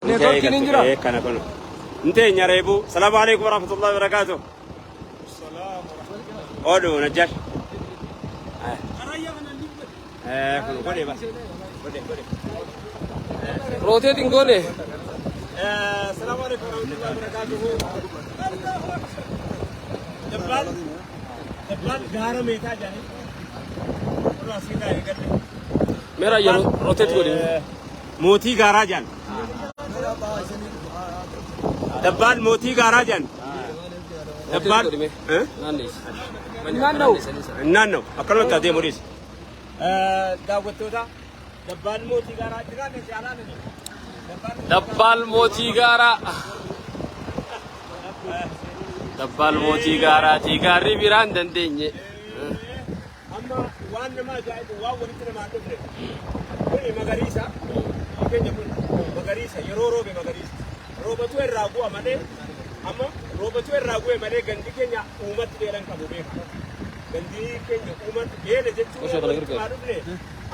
Neetwoorkiin hin jira. Kana kun. Hin reebu. Salaamu alaikum warahmatullahi wabarakatuh. Odu Najjash. Kun godhe ba. Godhe godhe. Rotate hin goone. Salaamu alaikum warahmatullahi wabarakatuh. Dabbaan dabbaan gaara meetaa jedhanii. Kun asirraa eegalle. Meera yeroo rotate godhi. Mootii gaaraa jedhan. Dabbaan mootii gaaraa jedhan. Dabbaan. Rotate godhi mee. Naanneessi. Naanna'u. Naanna'u. Akkanumatti adeemu dhiisi. Daawwattoota dabbaan mootii gaaraa jiraan jaalaan. Dabbaal mootii gaaraa. Dabbaal mootii gaaraatii gaarri biraan dandeenye. Amma waan nama ajaa'ibu waan walitti namaa dhufne. Kuni magariisa. Keenya kun magariisa yeroo roobe magariisa. Roobatu irraa bu'a malee amma roobatu irraa bu'e malee gandi keenya uumatti beelan qabu beeka. Gandi keenya uumatti beela jechuun Osoo kana walitti gargaaru. maa dhufne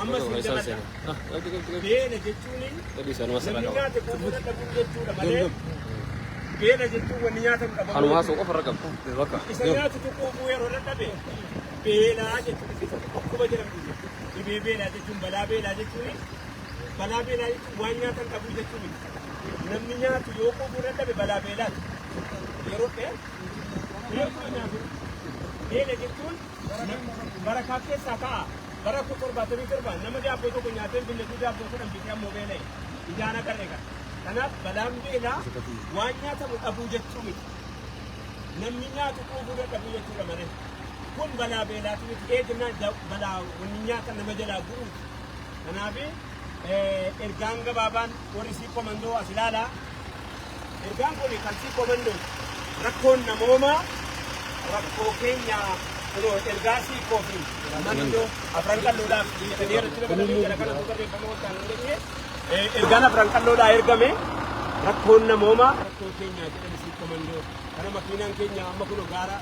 amma Osoo siin isaan dabala. seena. Ah, qabdi qabdi qabdi. Beela jechuun Gadi isaanuma sirraa namni qaba. nyaate quufuu dadhabuu jechuudha malee beela jechuun wanni nyaatamu dhabamu. Kanuma haasa'u qofa irra qabdi. Bakka. Isa nyaatu quufuu yeroo dadhabe beelaa jechuudha. Dhukkuba jedhamtu. Dhibee beelaa jechuun balaa beelaa jechuun balaa beelaa jechuun waan nyaatan dhabuu jechuun miti. Namni nyaatu yoo quufuu dadhabe balaa beelaati. Yeroo beekuu nyaatu. Beela jechuun barakaa keessaa ka'a. Bara 77 nama daabboo tokko nyaatee binneetu daabboo 10 bitee ammoo beela'e. Ijaan agarre kana. Kanaaf balaan beelaa waan nyaatamu dhabuu jechuu miti. Namni nyaatu quufuu dadhabuu jechuudha malee. Kun balaa beelaati miti. Ee jennaan balaa wanni nyaata nama jalaa gu'uuti. Kanaaf ergaan gabaabaan warri sii komandoo as ilaalaa. Ergaan kun kan sii komandoo rakkoon namoomaa rakkoo keenya kunoo ergaa sii koo fi mandoo afran qalloodhaaf jedhanii irratti dabalanii jala kana barreeffama waggaan hin dandeenye. Ergaan afran qalloodhaa ergame rakkoon namoomaa rakkoo keenyaa jedhame sii komandoo. Kana makiinaan keenya amma kunoo gaara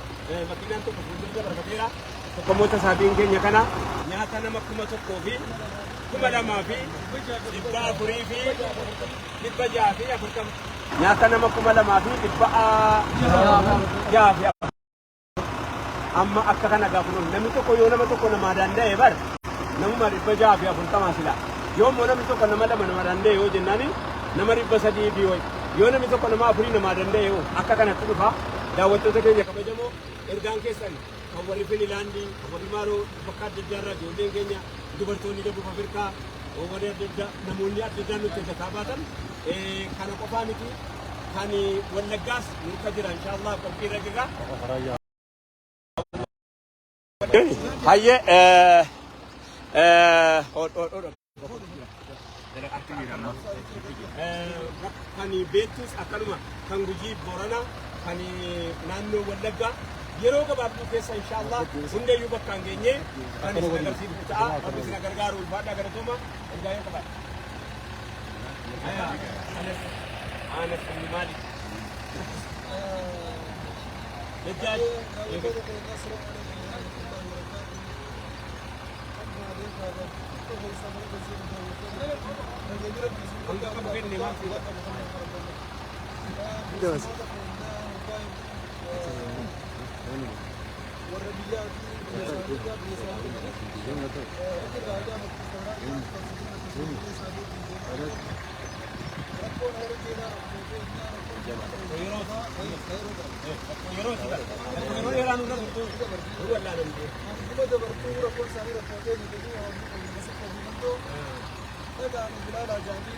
makiinaan tokko fuuldura dabarfateera. Tokkommoota isaatiin keenya kana nyaata nama 1400 2440. Nyaata nama 2640. Amma akka kana gaafa namni tokko yoo nama tokko namaa danda'e bar namuma 640 sila. Yoo immoo namni tokko nama lama nama danda'e yoo jennaani nama 300 fi wayi. Yoo namni tokko nama afurii namaa danda'e yoo akka kanatti dhufa daawwattoota keenya kabajamoo ergaan keessan kan warri Finilaandii kan warri Maaloo bakka adda addaa irraa ijoolleen keenya dubartoonni Dabub Afrikaa warri adda addaa namoonni adda addaa nutti hojjetaa baatan kana qofaa miti kan Wallaggaas nurka jira inshaallah qophiirra jirra. Hayyee kan beektus akkanuma kan Gujii Boorana kan naannoo Wallaggaa yeroo gabaabduu keessa inshaallah hundayyuu bakka hin geenye kan isin agarsiifnu ta'a. Rabbi isin gargaaru ulfaadhaa galatooma ergaa yoo qabaate. Anas Anas ibn Malik. Dajjal. Hanga qabu kenne maal si Warra biyyaa fi biyya isaanii biyya isaanii rakkoon harargeedhaa rakkoo keenyaa rakkoon Yeroo yeroo dheeraa nurra turtu nu wallaalamte. Hanguma dabartuu rakkoon isaanii rakkoo keenya jedhuu hawaasni keenya sikkoo fi mandoo dhagaan bilaalaa jaanii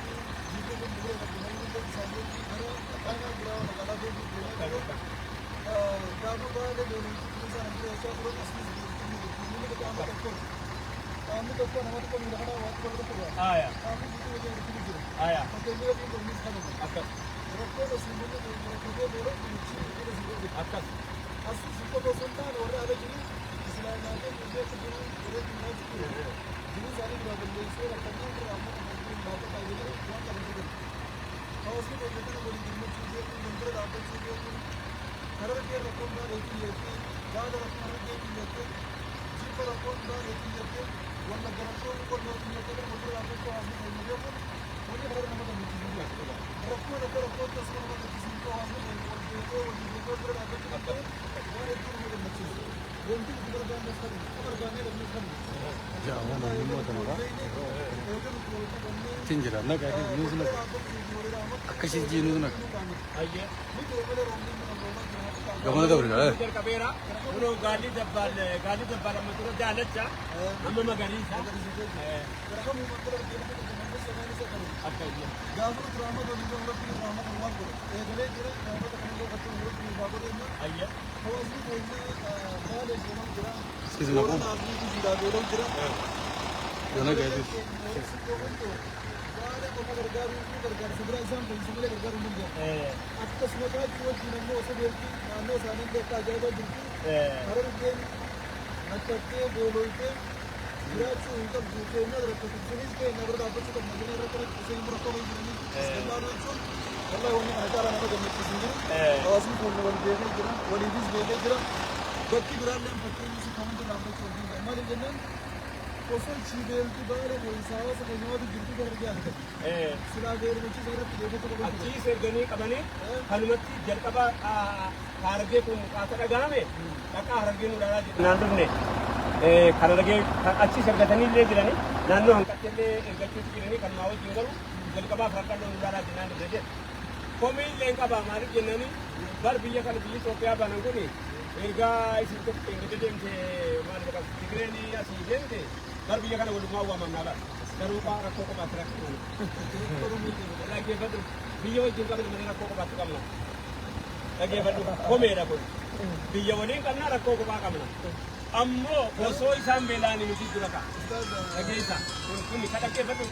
jiituu kun dura dhufanii isaanii gara aanaa biraa magaalaa deemuu deemaa jiru. Gaafa baala deemuu isaan bira jechaa turan asnis inni qaama tokko qaamni tokko nama tokko miila kanaa waan tokko tokko qaamni guutuu wajjin walitti jira. Fakkeenyi rabbiin kunis kanuma. Rakkoon asii manni rakkatee boora kunuunsi kun asii godhe. Asii si qofa osoo hin taane warra ala jiru islaamaalee biyya akka jiru yeroo dunnaa jiru jiruu isaanii biraa balleessee rakkannaa irraa ammoo kan baafata jedhee waan qaban godhan. Hawaasni keenya kana walii gammachuu beekuun wal bira dhaabbachuu beekuun Harargee rakkoon baalee xiyyeettee Baala rakkoon Harargee xiyyeettee Jimma rakkoon Baalee xiyyeettee Wallagga rakkoon Walloo xiyyeettee kana wal bira dhaabbachuu hawaasni keenya beekuun wanni kanarra nama gammachiisu jira. Rakkoon Rakkoon akka rakkootti asuma nama gaddisiiftuu hawaasni keenya wal beekee walii beekee bira dhaabbachuu danda'u waan hedduu nama gammachiisu. Wanti nuti barbaannes kanuma. Akka barbaannee dhabnes kanuma. Tinjira naga news naga akkasii ji news naga Ayyee. gamana dabre gaa Jalqabeera. Kunoo gaalli dabbaal gaalli dabbaal amma dura daalacha amma magariisa. Akka iyyee. Gaafa nuti rahmata walii goonu Rabbiin rahmata waan godhe. Eegalee jira rahmata kanallee bakka Rabbiin haa godhe jenna. Ayyee. Hawaasni keenya Baalee beela'u jira. Season ako Booranaa fi Gujiidhaa beela'u jira. naga edit Baalee qofa gargaaruu fi gargaarsa biraa isaan fayyisa malee gargaaruu hin danda'amu. Akkasuma kaachuu wajjin ammoo osoo beelti naannoo isaanii illee akka ajaa'ibaa jirtu Harargeen rakkattee beeloytee jiraachuu hin qabdu keenya rakkatu sunis keenya bira dhaabbachuu qabna jennee irratti rakkisee hin rakkoo hin jiranii ilaaluu jechuun wallahi wanni kana caalaa nama gammachiisu hin jiru. Hawaasni keenya wal beekee jira waliifis beekee jira. Bakki biraallee fakkeenyi si kan hunda dhaabbachuu hin danda'u. Maaliif jennaan osoo chibeelti baala keessa hawaasa keenya waatu jirtu gara argaa argata. Silaa beelmachiisa irratti xiyyeeffachuu qabu. Achiis erganii qabanii kanumatti jalqaba Harargee kun qaata dhagahame dhaqaa Harargee nu ilaalaa jedhu. Naan dhufne kan Harargee achiis ergatanii illee jiranii naannoo hanqatte illee ergachuutti jiranii kanumaa wajjin garuu jalqabaaf harqalloo nu ilaalaa jennaan dhufne jedhe. Komii illee hin qabaa maaliif jennaani bar biyya kana biyyi Itoophiyaa banan kun ergaa isin tokko gadi deemte maal maqaa Tigreen asii deemte bar biyya kana walumaa waamamnaa bara. Garuu rakkoo qofaatti rakkoo. Dhaggeeffadhu biyya wajjin qabna malee rakkoo qofaatti qabna. Dhaggeeffadhu komeedha kun. Biyya waliin qabna rakkoo kophaa qabna. Ammoo osoo isaan beela'anii nuti dura ka'a. Dhageessa kun kun ka dhaggeeffadhu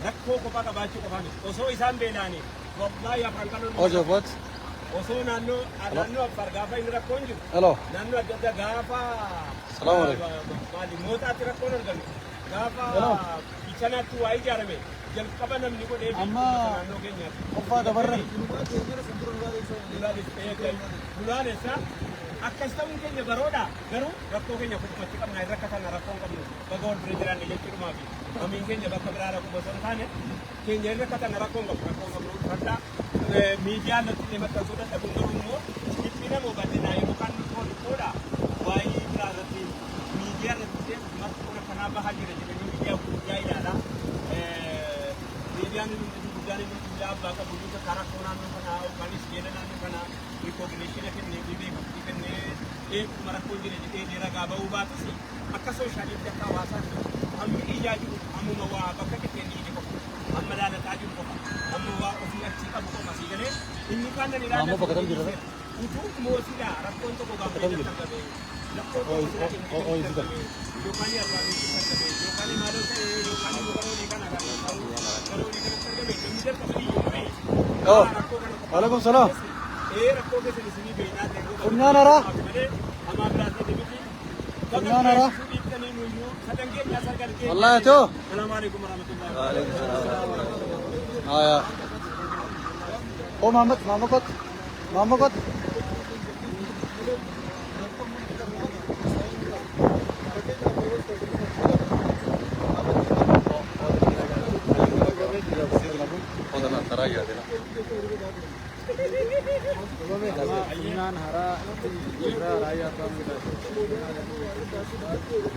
rakkoo kophaa qabaachuu qofaa miti. Osoo isaan beela'anii wallaahi afran kaloo Ojo what? Osoo naannoo naannoo Affaar gaafa inni rakkoon jiru Hello. naannoo adda addaa gaafa Salaamu alaikum. maali mootaatti rakkoon argame gaafa Hello. bichanaatti waa ijaarame jalqaba namni godhee fi Amma naannoo keenyaatti. qoffaa dabarra. Bulaalessa akkas ta'uun keenya baroodha garuu rakkoo keenya kophaatti qabna hin rakkatan rakkoo hin qabnu baga wal bira jiraanne jechuudhumaa fi mamiin keenya bakka biraa dhaqu osoo hin taane keenya hin rakkatan rakkoo hin qabu rakkoo hin qabnu fadhaa miidiyaa irratti illee maxxansuu dadhabuun garuu immoo dhiphina moo bal'inaa yeroo kaan nuti xiqqoodha waa'ee biraa irratti miidiyaa irratti illee rakkoon akkanaa bahaa jira jedhanii miidiyaa gurguddaa ilaalaa miidiyaan inni guddaan inni guddaa abbaa qabu inni takka rakkoo naannoo kanaa yookaanis beela naannoo kanaa rikoogineeshina kennee fi beekamtii kennee eeguma rakkoon jira jedhee ragaa ba'uu baatus akka sooshaaliitti akka hawaasaatti hammi iyyaa jiru ammuma waa bakka qixxeen dhiige qofa amma laalataa jiru qofa amma waa ofii achii qabu qofa sii galee inni kaan nan Maammoo bakka tam jira? Utuu mootiidha rakkoon tokko Bakka tam gaafee jira? argame rakkoon tokko silaa Oo inni isitan. argame yookaan abbaa beeksisa argame yookaan maaloo ta'e yookaan garoolii kana garoolii kanatti argame namni jalqaba iyyuu ba'e Oh. rakkoo kana qofa Alaikum salam. ee rakkoo keessan isinii beeknaa ta'e Funyaan haaraa? malee hamaa biraatti miti. Funyaan haaraa? Dhiibtanii nuyyuu sadan keenya sagal keenya. Wallahi to. Salaamu alaikum warahmatullahi Alaikum salam. Haya. Oh Muhammad, Muhammad kot. Muhammad kot.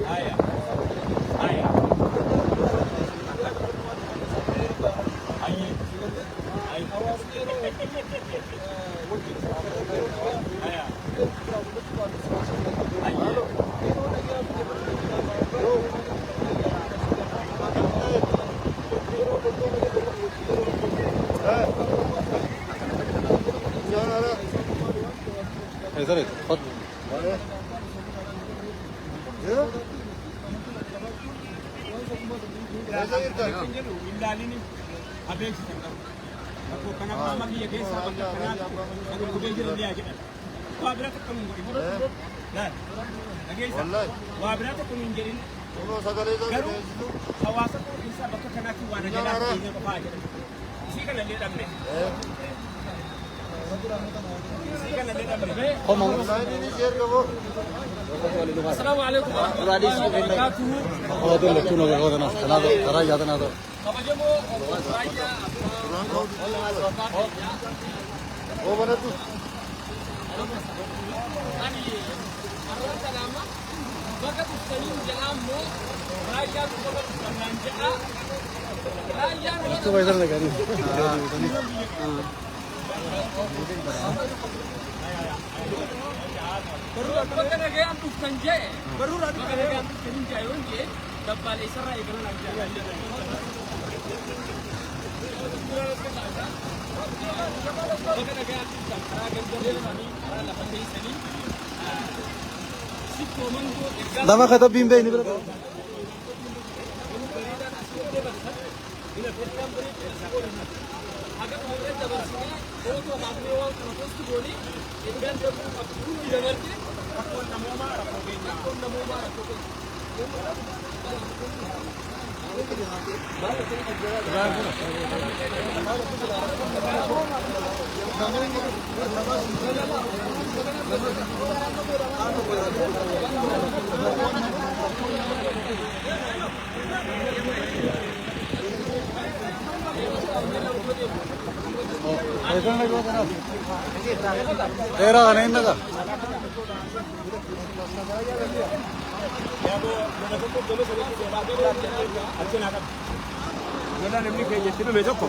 Haya. Haya. Ayyee. Haya. Ayyee. Ezan et. Fadl. Kan jedhu illaalini abeeksisan qabu. Rakkoo kana qaama biyya keessaa bakka kanaatti kan gurgudee jiran dhiyaa jedhan. Waa biraa tokko nu hin godhin. Laal. Dhageessa. Waa biraa tokko nu hin jedhin. Garuu hawaasa koo keessaa bakka kanaatti waan ajalaa keenya qofaa jedhan. Isii kana illee dhabne. Isii kana illee dhabne. Oh Muhammad. السلام عليكم ورحمة الله وبركاته. Oh tu tu no go na. Tana tara yadna to. Kabajamoo Obbo Raayyaa Abbaa keenyaa. Ani har'a salaama bakka dhuftaniin jedhaa immoo raayyaan qofa dhufannaan jedhaa. Raayyaan bakka nagayaan dhuftan jedhe, bakka nagayaan dhuftaniin jedhe yoon jedhe dabbaalee isarraa eegalan jedha. Bakka nagayaan dhuftan karaa ganda deemanii, karaa lafa teessanii sittoo mandoo ergaa Lama katabbiin beeyni bira. Bareedaan asii dabarsan ergaan bareedaa asii godhan haga dhumarra dabarsinee footoo kaafnee waan kana post goonee ergaan darbuu qabdu hundi dabarte. Rakkoon namoomaa rakkoo keenya. Rakkoon namoomaa rakkoo keenya. Dheeraa kana hin dhagaa. Lola tokko gama sanatti achi naa qabu. Lola namni keenya itti dhume tokko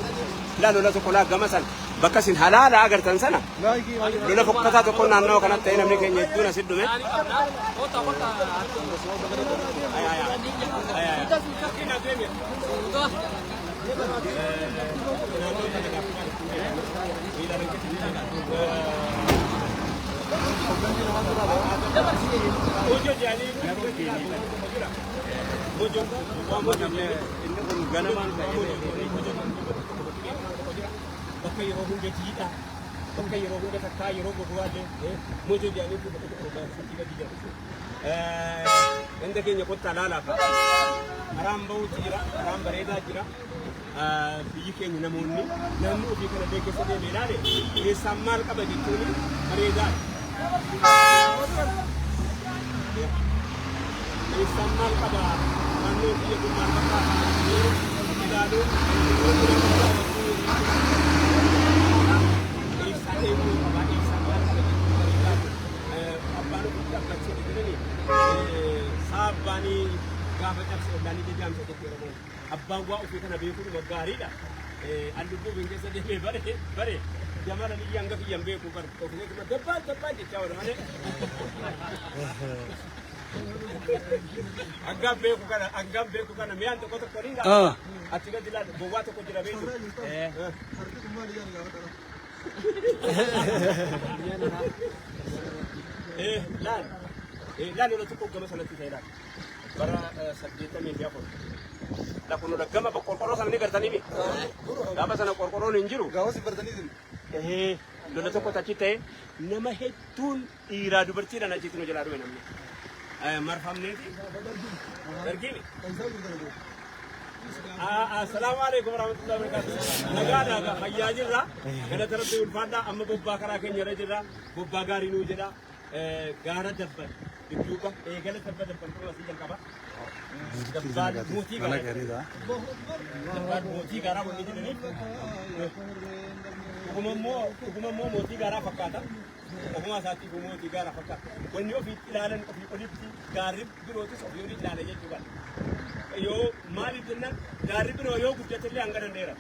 laa, lola tokko laa, gama sana bakka isin halaala agartan sana lola fokkataa tokko naannoo kanatti ta'ee namni keenya hedduun asitti dhume. Ani qabna. Kota kota. Ay. Suuta. Mojo jedhanii mojo waa mojo Inni kun ganamaan ka'ee bakka yeroo hunda jiidha, bakka yeroo hunda takkaa yeroo goggogaa mojo jedhanii bakka tokko gadi jira. Ganda keenya kottaa laalaa, karaan bahuutu jira, karaan bareedaa jira. Biyyi keenya namoonni namni ofii kana illee keessa deemee ilaale keessaan maal qaba jechuun bareedaadha. Keessaan maal qaba, naannoo biyya kun maal fakkaata ilaaluun eessaan eeguu qaba, eessaan maal qaba jechuun bareedaadha. Abbaan ofiitti abbachee jedhani saabbaanii gaafa cabse ollaanii jajaamsa jetti Oromoon. Abbaan waa ofii kana beekuun gaariidha. An lubbuu bin keessa deemee bare bare jamara biyya hanga kiyyan beeku bare ofii dabbaan dabbaan jechaa oola malee. Hangam beeku kana mi'aan tokko tokko ni achi gadi laata gowwaa tokko jira beeku. Harki kun maal jedhan gaafa dhala. Laal laal, lola tokko gama sanatti ta'e laal, bara 84 lafa lola gama qorqorroo sana ni gartanii mi, gaafa sana qorqorroon hin jiru. Gaafa si bartanii isin. Lola tokko achi ta'e, nama hedduun dhiiraa dubartiidhaan achitti nu jalaa dhume, namni marfamneeti dargiimi. Kan isaan gurguran jiru. Assalaamu alaikum warahmatullahi wabarakatuh. Nagaadhaa, fayyaa jirra. Galata Rabbii, ulfaadhaa. Amma bobbaa karaa keenya irra jirra. Bobbaa gaarii nuu jedha. Gaara Dabban dudduuba eegala tabba Dabban kun asii jalqaba. Dabbaan mootii gaaraa. Dabbaan mootii gaaraa wanni jedhaniif. Dhuguma immoo mootii gaaraa fakkaata. Ogummaa isaatiif mootii gaaraa fakkaata. Wanni ofiitti ilaalan ofii olitti, gaarri birootis ofii olitti ilaala jechuudha. Yoo maaliif jennaan, gaarri biroo yoo guddate illee hanga danda'eera.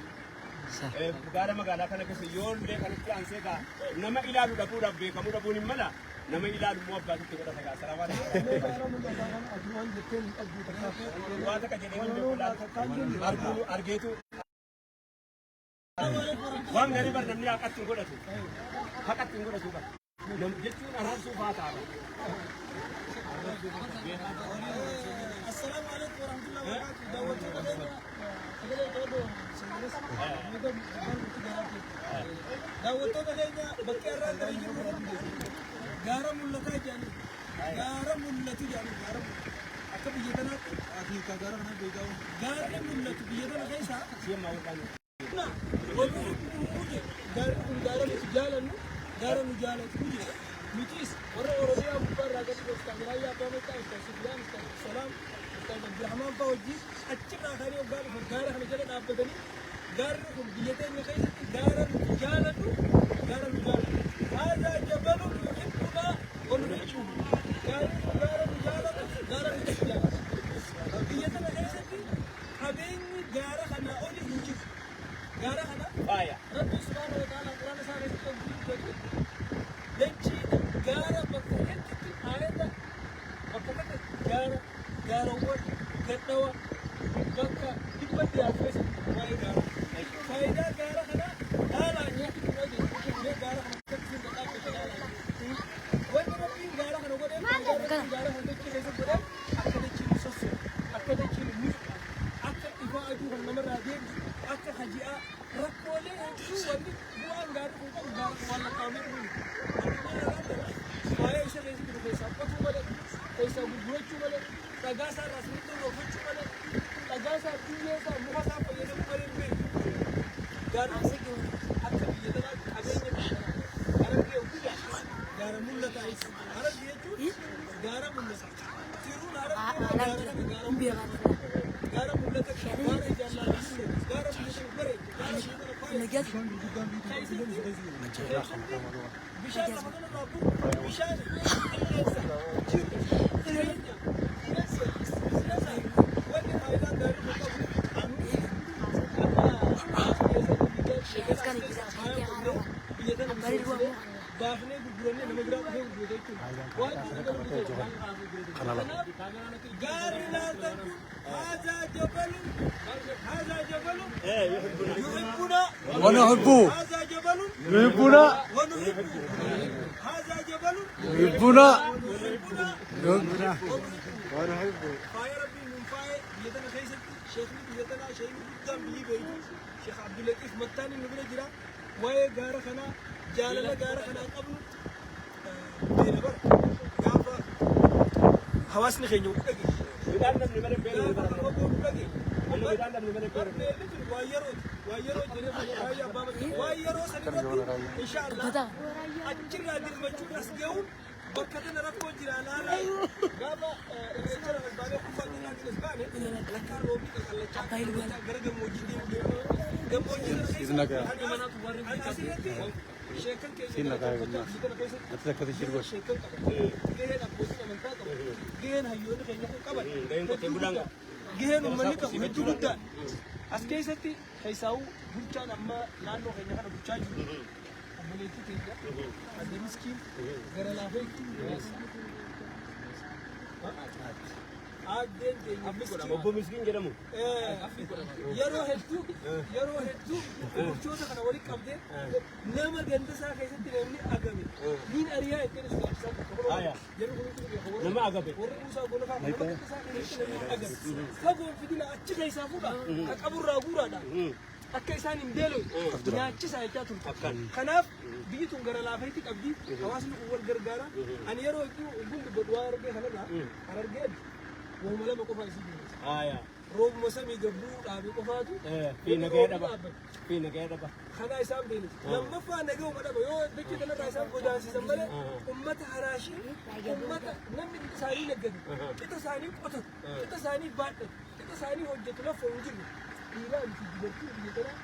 Gaara magaalaa kana keessa yoo illee kanatti aansee gaa nama ilaalu dhabuudhaaf beekamuu dhabuun hin mala. Nama ilaalu immoo abbaatitti godhata gaa. Salaamu alaikum. Waa takka jedhee hin beeku laata. Arguu argeetu. Waan gaarii bar namni haqatti hin godhatu. Haqatti hin godhatu bar. Jechuun arrabsuu fa'aa ta'a. Assalaamu alaikum warahmatullahi wabarakatuh. Daawwattoota keenya sagalee qabadoo sagalee daawwattoota keenya, bakki irraa gara jiru kun gaara Mul'ataa jedhanii, gaara Mul'atu jedhanii, gaara Mul'atu. Akka biyya tanaatti ati ka gaara kana beekamu gaarri Mul'atu biyya tana keessa warri uumuu jedhu, gaarri kun gaara nuti jaalannu, gaara nu jaalatu jedha. Nutis warra Oromiyaa gubbaa irraa gadi dhuftan, Raayyaa Abbaa Macaa, Ustaz Sufyaan, Ustaz Salaam, Ustaaz Abdurrahmaan fa'aa wajjin achirraa kaanii waggaa dhufan gaara kana jala dhaabbatanii gaarri kun biyya teenya keessatti gaara nuti jaalannu gaara nu jaalannu. Haadha jabalu yuhibbunaa wa nuhibbuhu. Gaarri kun gaara nu jaalatu gaara nuti jaalatu. Biyya tana keessatti qabeenyi gaara kanaa oli hin jiru. Gaara kana Faaya. Rabbi subhaanahu wa ta'ala quraana isaa keessatti yogguu dubbatu dachii gaara bakka hedduutti aayata bakka takka gaara gaarawwan gadhawa bakka dhibba dhiyaatu keessatti waa'ee gaara. Faayidaa gaara kanaa dhaalaan nyaatti gaara kana akkasiin dhaabbate dhaalaan. Wanni Rabbiin gaara kana godheef faayidaa Rabbiin gaara kana dachii keessatti godheef akka dachiin hin sossoone, akka dachiin hin mucuqaane, akka ifaa aduu kan namarraa deebisu, akka haji'aa rakkoolee hedduu wanni bu'aan gaarri kun qabu gaara kun waan lakkaa'amee dhufu miti. Addunyaa irraa kana waa'ee isa keessa jiru keessaa qotuu malee, keessaa gurgurachuu malee, dhagaa isaa irraa simmintoo roofachuu malee, dhagaa isaa biyyee isaa muka isaa fayyadamuu malee hin beeku. Gaarri kun akka biyya tanaatti qabeenya biyya tanaa Harargee guddaa gaara mul'ataa jechuudha. Harargee jechuun gaara mul'ata. Tiruun harargee gaara kana gaara mul'ata. Gaara mul'ata gaara ijaan laalaan mul'atu. Gaara biyya tana bareedu. Gaara biyya tana faaya. Keessatti bishaan lafa kanarraa bu'u bishaan qilleensa jiru jireenya dinagdee biizinasa wanni faayidaa gaarii kun qabu akka biyya tana misoomsinee baafnee gurgurannee nama biraa dhufee gurgurate jechuudha. Waan jiru nama dhufee. Kanaaf gaarri laaltan kun haazaa jabalun haazaa jabalun yuhibbuna ونحبه haazaa jabalun يحبنا ونحبه haazaa jabalun يحبنا yuhibbuna يحبنا faaya rabbiin nun faaye biyya tana keessatti sheekni biyya tanaa sheekni guddaan biyyi beeytu Sheekh Abdulatiif Mattaan nu bira jira. Waa'ee gaara kanaa jaalala gaara kanaa qabnu beela bara gaafa hawaasni keenya nu dhage Midhaan dhabne malee beela gaafa bara. fagoo nu dhage Amma midhaan dhabne malee beela. beelli tun waa yerooti waa yeroo jedhee raayyaa abbaa bakka waa yeroo san irratti insha Allah achirraa dirmachuun as ga'uun bakka tana rakkoo jira laalaa gaafa irreecha as baanee kubbaa xinnaatiin as baane lakkaan roobni qaqallachaa gara gammoojjii deemu gammoojjii Siin nagaa. kana asirratti sheekan keenya Siin nagaa biyya tana keessatti Ati akkasi shirgosh. sheekan qaban gaheen abbootiin amantaa qaban gaheen hayyoonni keenya kun qaban Gaheen qotee bulaan qaba. gaheen uummanni qabu hedduu guddaa as keessatti keessaa'uu bulchaan amma naannoo keenya kana bulchaa jiru obboleettii keenya adde miskiin gara laafeetti aaddeen teenya miskiin Obbo Miskiin jedhamu. Yeroo hedduu yeroo hedduu bulchoota kana walitti qabdee nama ganda isaa keessatti namni agame niin ariyaa ittiin isu gaaffisaa turte. Aya. Yeroo kun hundi beeku warri Nama agabe. warri Muusaa Gonofaa nama ganda isaa keessatti namni agame fagoon fidina achi keessaa fuudha ka qaburraa guuraadha. Akka isaan hin beelofne nyaachisaa jechaa turte. Kanaaf biyyi tun gara laafeetti qabdi hawaasni kun wal gargaara. Ani yeroo hedduu hundi dubbadhu waa Harargee kanarraa Harargeen waanuma lama qofa isii beekti. Aya. Roobuma samii gabbuu dhaabe qofaatu Fi nagaya dhaba. Fi nagaya dhaba. Kana isaan beelif. Lammaffaa nagahuma dhaba yoo dachee kanarraa isaan godaansisan malee ummata haraashii ummata namni qixa isaanii naggatu qixa isaanii qotatu qixa isaanii baadhatu qixa isaanii hojjetu lafa hin jirru dhiiraa miti dubartiin biyya tanaa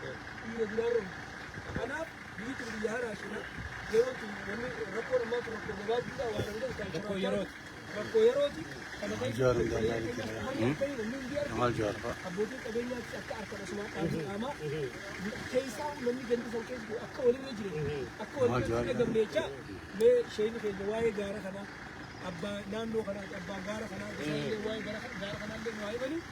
dhiira duraarra miti. Kanaaf biyyi tun biyya haraashiidha. Yeroo tun wanni rakkoon ammaa tun rakkoo gabaabduudha waan hanga Rakkoo yerooti. Rakkoo yerooti. Kana keessa Jawaar hundaa maaliif jira? namni hundi arga. Maal jawaar fa'a? Abbootiin qabeenyaattis akka harka dhasumaa qaama qaamaa keessaa namni gandi san keessa jiru akka walirra jiru akka walirra Jawaar. dhagamne jecha mee sheeni keenya waa'ee gaara kanaa abbaa naannoo kanaati abbaa gaara kanaa isaallee waa'ee gaara kanaa illee nu haa himanii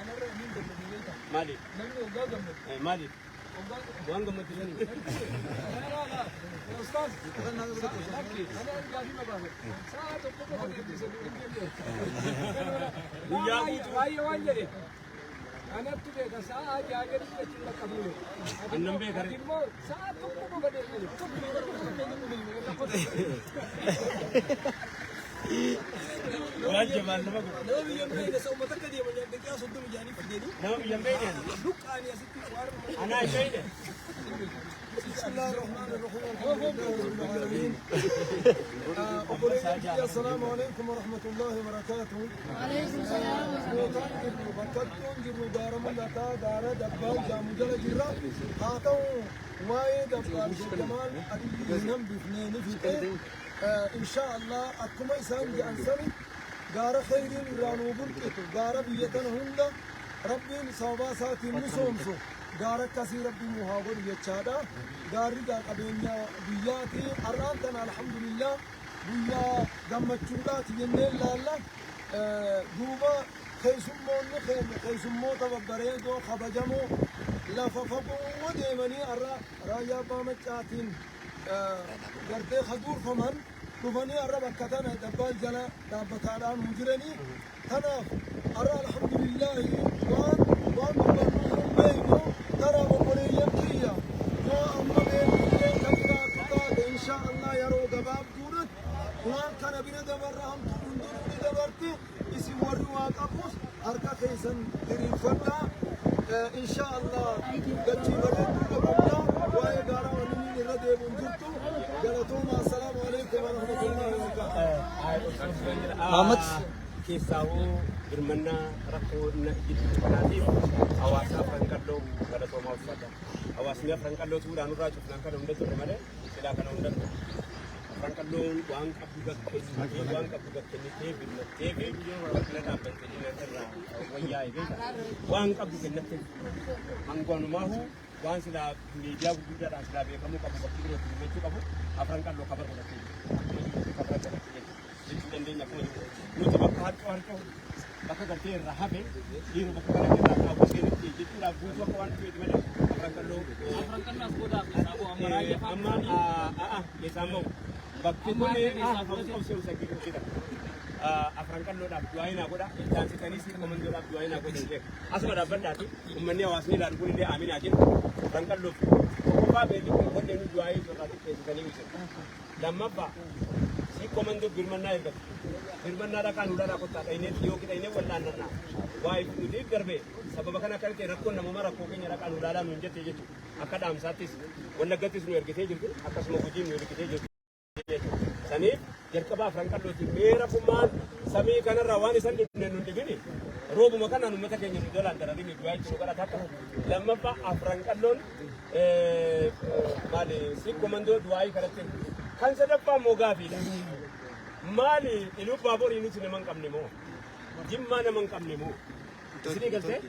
anarra niin gammadu beektaa Maaliif? namni waggaa gammadu Maaliif? waggaa Waan gammachiisanii. Ustaaz, lakki, ana gaafii na baafadhe. Sa'a tokko qofa deebisanii hin deemne. Guyyaa guutuu. Baay'ee waan jedhe. Anattu beeka sa'a ja'a gadi jechuun bakka fuune. Annan beeka Ati immoo sa'a tokko qofa deebisanii. Tokko qofa Waan jabaan nama godhu. Nama biyya hin beekne isa uummata akka deeman daqiiqaa 30 jaanii fidanii Nama biyya hin beekne. luqqaanii asitti waan Anaa hin beekne. بسم الله الرحمن الرحيم، الحمد لله رب العالمين. Obboleeyyan kiyya, السلام عليكم ورحمة الله وبركاته. Gootaan jirru bakkattuun jirru gaara mul'ataa, gaara Dabbaal jaamu jala jirra. Haa ta'u, waa'ee Dabbaal Jamaal Aliyyi hin hambifnee ni fixe. إن شاء الله akkuma isaan jedhan sani, gaara khayriin irraa nuu burqitu, gaara biyya tana hunda Rabbiin sababaa isaatiin misoomsu, gaara akkasii Rabbiin nu haa godhu jechaadha. Gaarri gaa qabeenya biyyaati. Har'aan tana alhamdulillah guyyaa gammachuudhaati jennee laalla. Duuba keessummoonni keenya keessummoota babbareedoo kabajamoo lafa fagoo deemanii har'a Raayyaa Abbaa Maccaatiin gartee kaduurfaman dhufanii har'a bakka tana Dabbaal jala dhaabbataadhaan nu jiranii. Kanaaf har'a alhamdulillahi waan dubbannu hin beeknu. Tanaaf obboleeyyan kiyya, yoo amma beekullee kan jiraatu taate, insha Allah yeroo gabaabduudhaan waan kana bira dabarra. Hamtuun hundinuu ni dabarti. Isin warri waa qabus harka keessan diriirfadhaa. Insha Allah dachii bareedduu qabna. Waa'ee gaaraa wanni irra deemuun jirtu. Galatooma. السلام عليكم ورحمة الله وبركاته. Muhammad. Keessaawuu birmannaa rakkoo jidduu kanaatiif hawaasa Afran Qalloo galatoomaa, uffata. Hawaasni Afran Qalloo tuudhaan nurraa cufnaan kana hunda ture malee silaa kana hunda ture. Afran Qalloon waan qabdu gakkennitee, waan qabdu gakkennitee birmattee fi bira dhaabbattee irraa wayyaa'e beeka. Waan qabdu kennattee hanganumaahu waan silaa miidiyaa gurguddaadhaan silaa beekamuu qabu, bakki birootti dubbachuu qabu, Afran Qalloo kabar godhattee jirti. Akkuma jirutti kabar godhattee jirti. Jechuu dandeenya akkuma jiru. Nuti bakka harcoo harcoo bakka gartee irraa hafe dhiirri bakka kana irraa qabu seenitti jechuudhaaf guutuu akka waan dhufeeti malee Afran Qalloo. Afran Qalloo as boodaaf keessaa bu'u amma Raayyaa fa'aa. Amma keessaan bahu. Bakki kun obse hojjetan. Afran Qalloodhaaf du'aa hinaa godha. Ittaansitanii si komandoodhaaf du'aa hinaa godha ishee. Asuma dhaabbadhaati uummanni hawaasni ilaalu kun illee aaminaa jedhu. Afran Qalloof tokkoffaa beelli kun qonnee nu du'aa irraa xiqqeessitanii ibsan. Lammaffaa si komandoo birmannaa ergatu. Birmannaa dhaqaa nu dhaqaa kottaa dhaynee yoo dhaynee wal'aannannaa. Waa nuti darbe sababa kana akka ta'e rakkoon namummaa rakkoo keenya dhaqaa nu ilaalaa nuun jette jechuudha. Akka dhaamsaattis Wallaggattis nu ergitee jirti, akkasuma Gujiin nu ergitee jirti. Saniif jalqaba Afran Qallooti meera kummaan samii kanarraa waan isan dhibne nun dhibini, roobuma kanaan uummata keenya nu jalaan dararini du'aa itti nu kadhata. Akka lammaffaa Afran Qalloon maali si komandoo du'aayii kadhatte. Kan sadaffaa immoo gaafiidha. Maali, Iluu Baaborii nuti nama hin qabne moo? Jimmaa nama hin qabne moo? Isinii galtee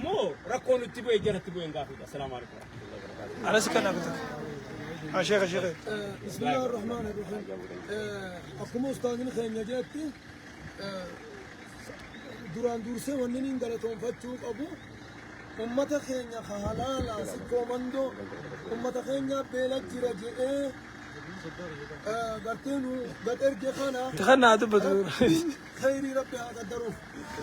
moo rakkoo nutti bu'e jalatti bu'een gaafiidha. السلام عليكم ورحمة الله وبركاته. Anas kan dhaabatan. Ah, sheekha, sheekha. بسم الله الرحمن الرحيم. Akkuma ustaazni keenya jetti, duraan dursee wanni niin galatoonfachuu qabu ummata keenya ka halaalaa sikkoo mandoo ummata keenya beela jira jedhee gartee nu gad erge kana. Takannaa dubbatu. Rabbiin khayrii Rabbi haa qaddaruuf.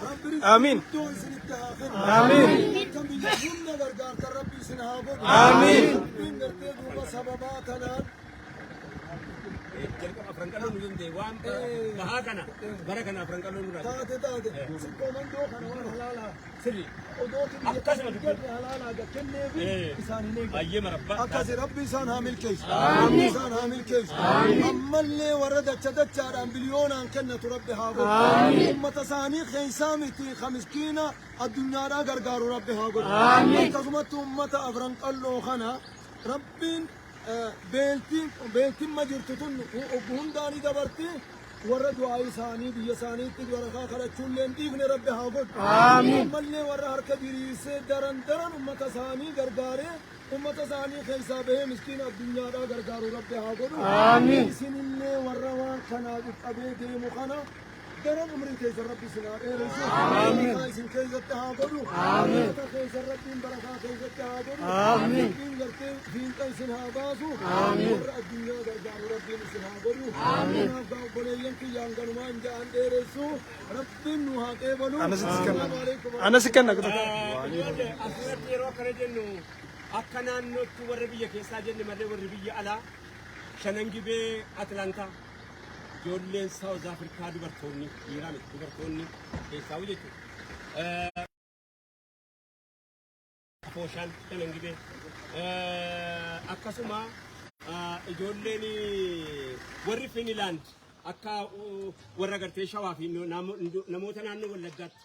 Rabbi rizqii Amiin. guddoo isinitti haa kennu. Amiin. Akka biyya hunda gargaartan Rabbi isin haa godhu. Amiin. Rabbiin gartee duuba sababaa tanaan Jalqaba Afran Qalloo nu danda'e waan bahaa kana bara kana Afran Qalloo nurraa Taate sikkoo mandoo kana waan halaalaa sirri odooti biyya Akkasuma kana dubbii. Halaalaa gad kenneefi isaan hin eegan. Baay'ee marabbaa. Akkasi Rabbi isaan haa milkeessu. Isaan haa milkeessu. Ammallee warra dacha dachaadhaan biliyoonaan kennatu Rabbi haa godhu. Ummata isaanii keessaa miti ka miskiina addunyaadhaa gargaaru Rabbi haa godhu. Akkasumatti ummata Afran Qalloo kana Rabbiin beeltiin beeltiin ma jirtu tun hundaa ni dabarti. Warra du'aa isaanii biyya isaaniitti barakaa kadhachuullee hin dhiifne Rabbi haa godhu. Ammallee warra harka diriirsee daran daran ummata isaanii gargaaree ummata isaanii keessaa bahee miskiina addunyaadhaa gargaaru Rabbi haa godhu. Isinillee warra waan kanaa qabee deemu kana daran umrii keessan Rabbi isin haa dheeressu. Barakaa isin keessatti haa godhu. Barakaa keessan Rabbiin barakaa keessatti haa godhu. Rabbiin gartee fiinxa isin haa baasu. Warra addunyaa gargaaru Rabbiin isin haa godhu. Kanaaf gaa obboleeyyan kiyyaan ganumaan ja'an dheeressu. Rabbiin nu haa qeebalu. Anasitti kenna. السلام عليكم. Anasi kenna. Ijoollee, asirratti yeroo akkana jennu akka naannootti warra biyya keessaa jenne malee warri biyya alaa shanan Gibee Atlantaa, ijoolleen South Africa, dubartoonni, dhiiraa miti, dubartoonni keessaa jechuudha. Fooshaan shanan Gibee Akkasuma ijoolleen warri Finilaand akka warra gartee Shawaa fi namoota naannoo Wallaggaatti.